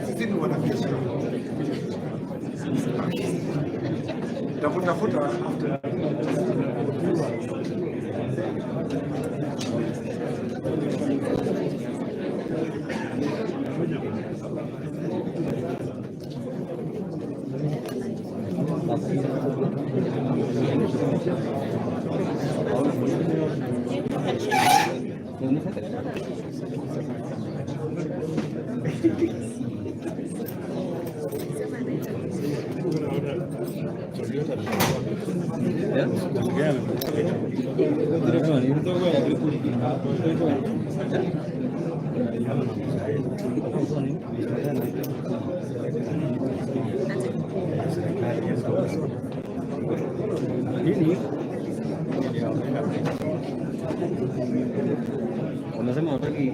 Sisi ni wanabiashara. Tafuta after. Unasema hutaki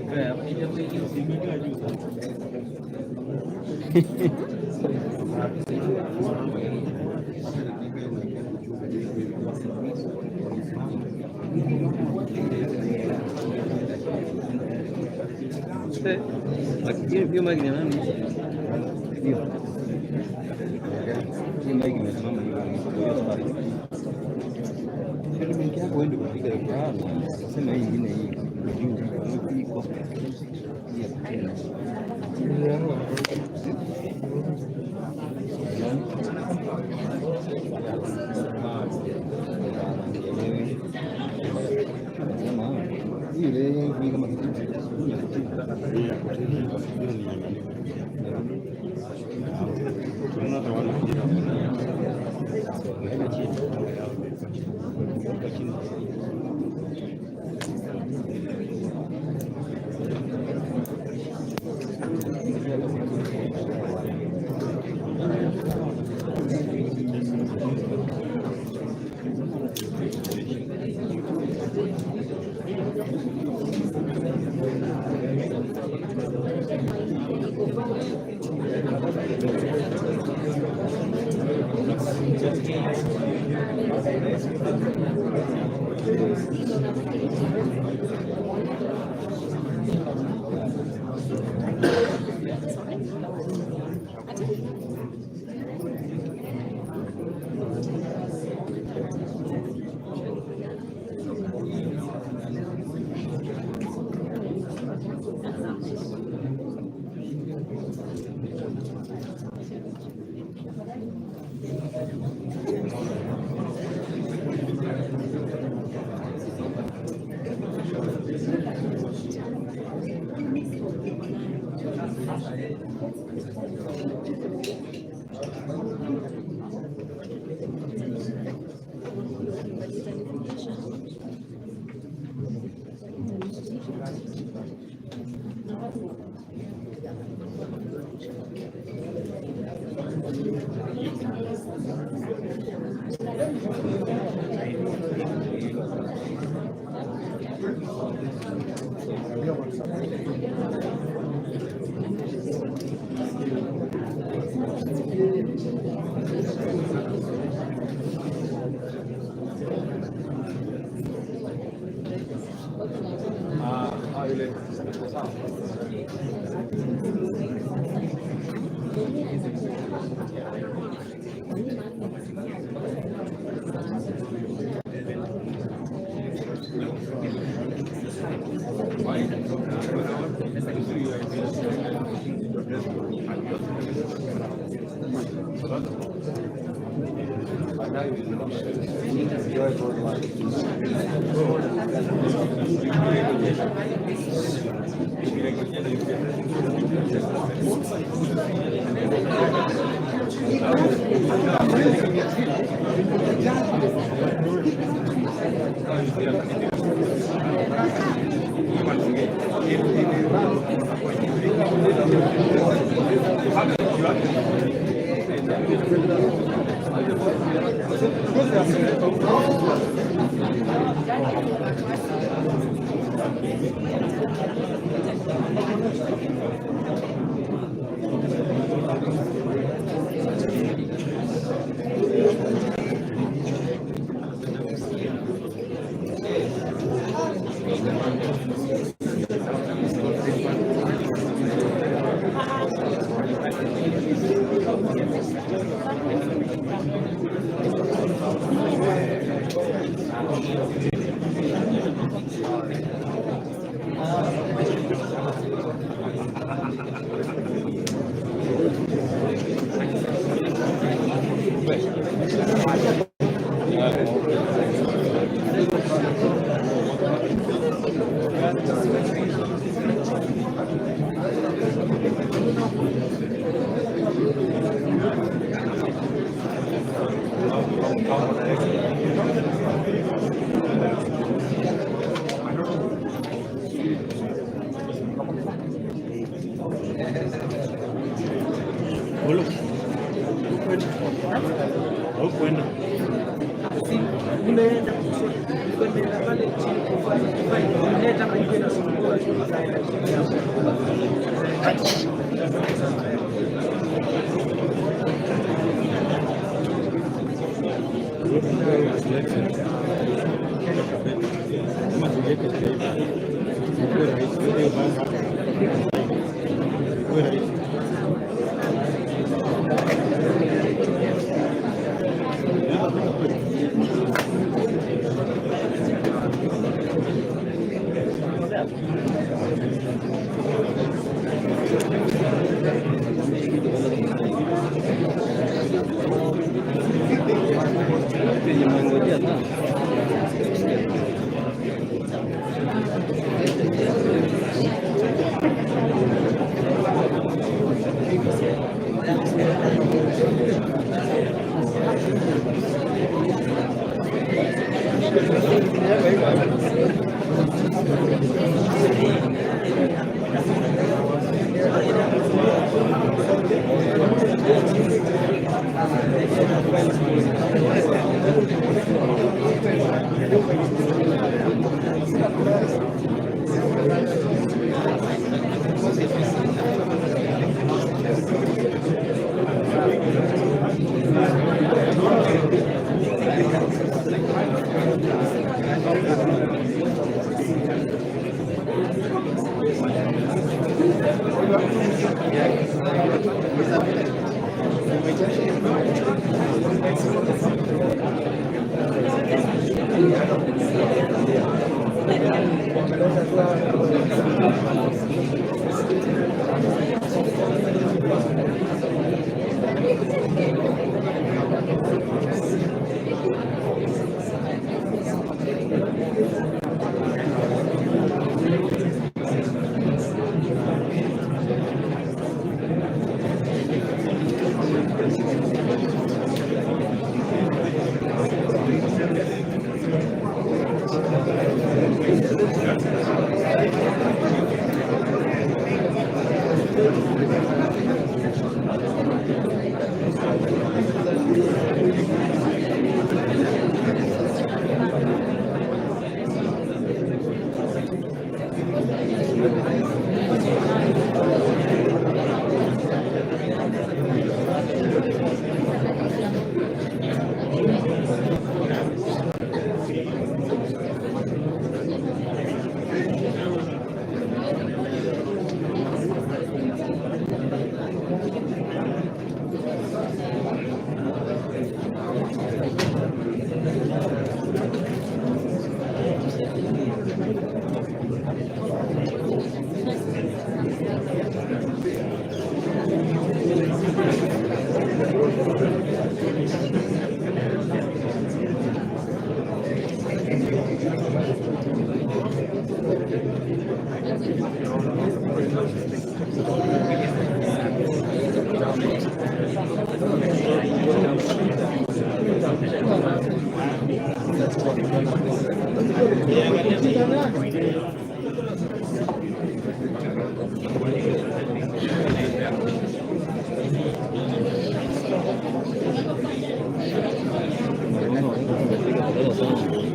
hiyo mic ni ya nani? Hiyo. Hiyo mic imesimama hiyo. Hiyo mic yako wewe ndio unapiga hiyo. Sema hii ingine hii juu. Hii kwa. Hii ya kutena. Ile kama kitu.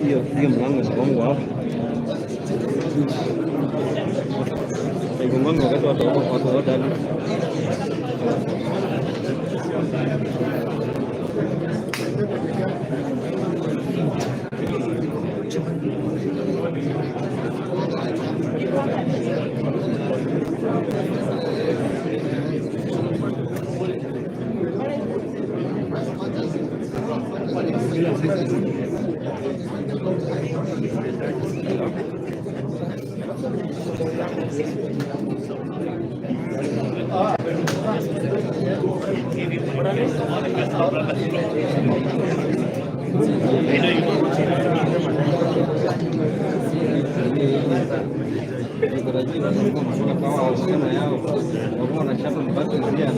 Hiyo hiyo mlango inagonga hapo. Haigongangi wakati watu wote ndani. Nilitarajia walikuwa wanasema kama wasichana yao walikuwa wanachapa mpaka njia.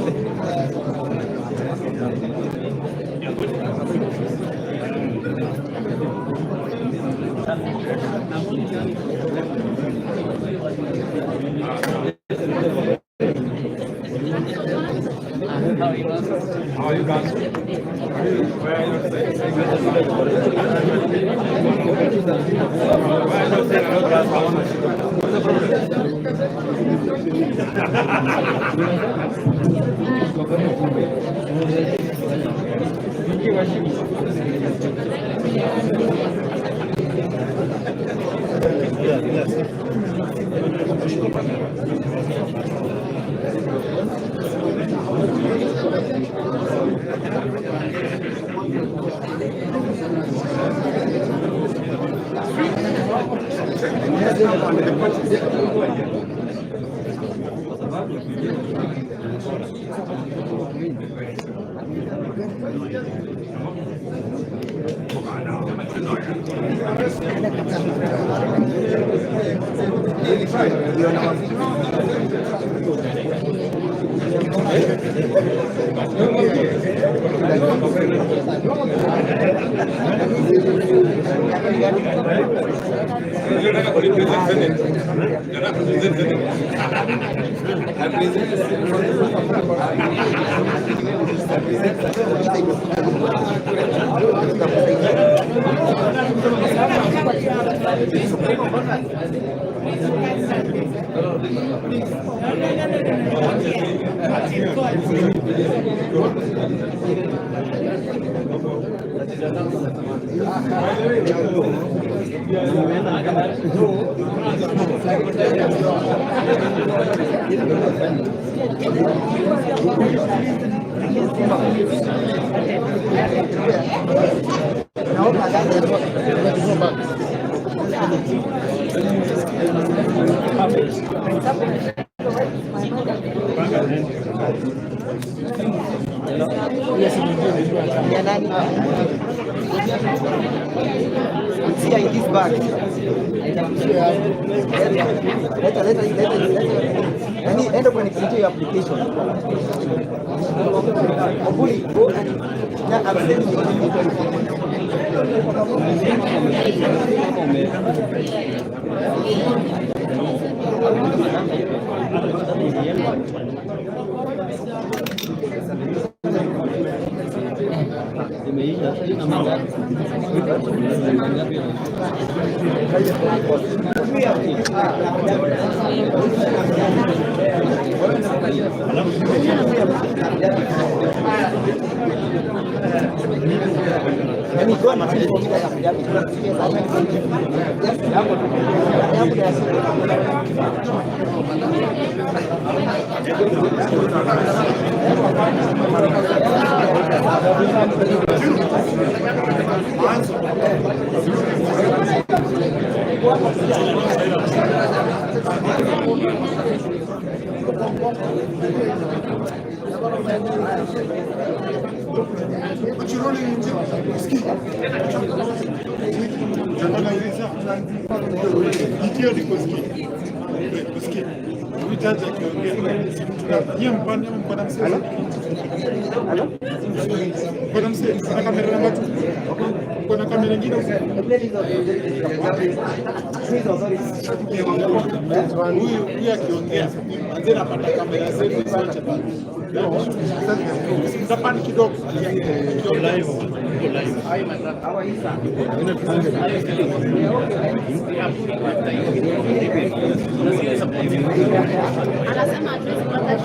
It's here in this bag. Leta, leta, leta, leta. Nani, enda kwenye hiyo application. Obuli, go and na I'm sending you. Imeisha. Sijui namba ngapi. Namba ngapi? Go and print for me that affidavit. Yes. Yangu ni ya Itio ni kusikia. Kusikia. Huyu jaji akiongea, yeye mpande ama mko na msee? Mko na msee? Na kamera namba 2. Mko na kamera nyingine huko? Huyu akiongea, anze napata kamera zetu zote pale. Mtapani kidogo. Anasema hatuwezi pata.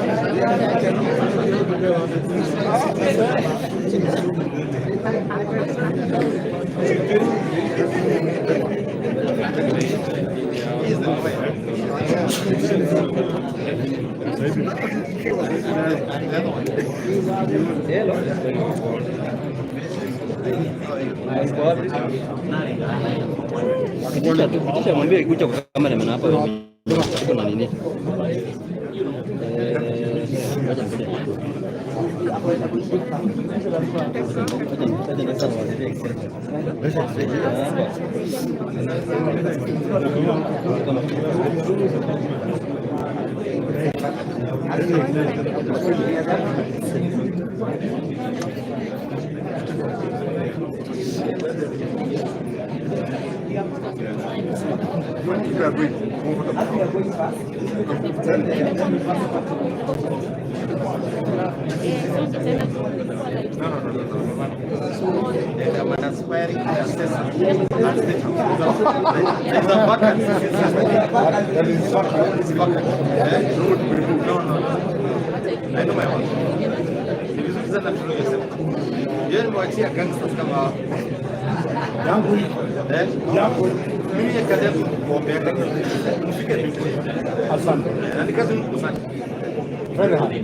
Pitisha tu, pitisha mwambie kuja kwa cameraman hapa wewe. Tuko na nini? Ngoja ngoja. Ngoja ngoja sasa niwaletee Excel. I'm an aspiring assessor. There's a vacancy. It's vacant. Eh? No, no, no. I know my work. Ni vizuri sana to know yourself. Yeye nimewachia gangsters kama hao. Eh? Mimi ya kazi yangu kuombea mfike mbinguni. Asante. Na ni kazi ngumu sana. Very hard.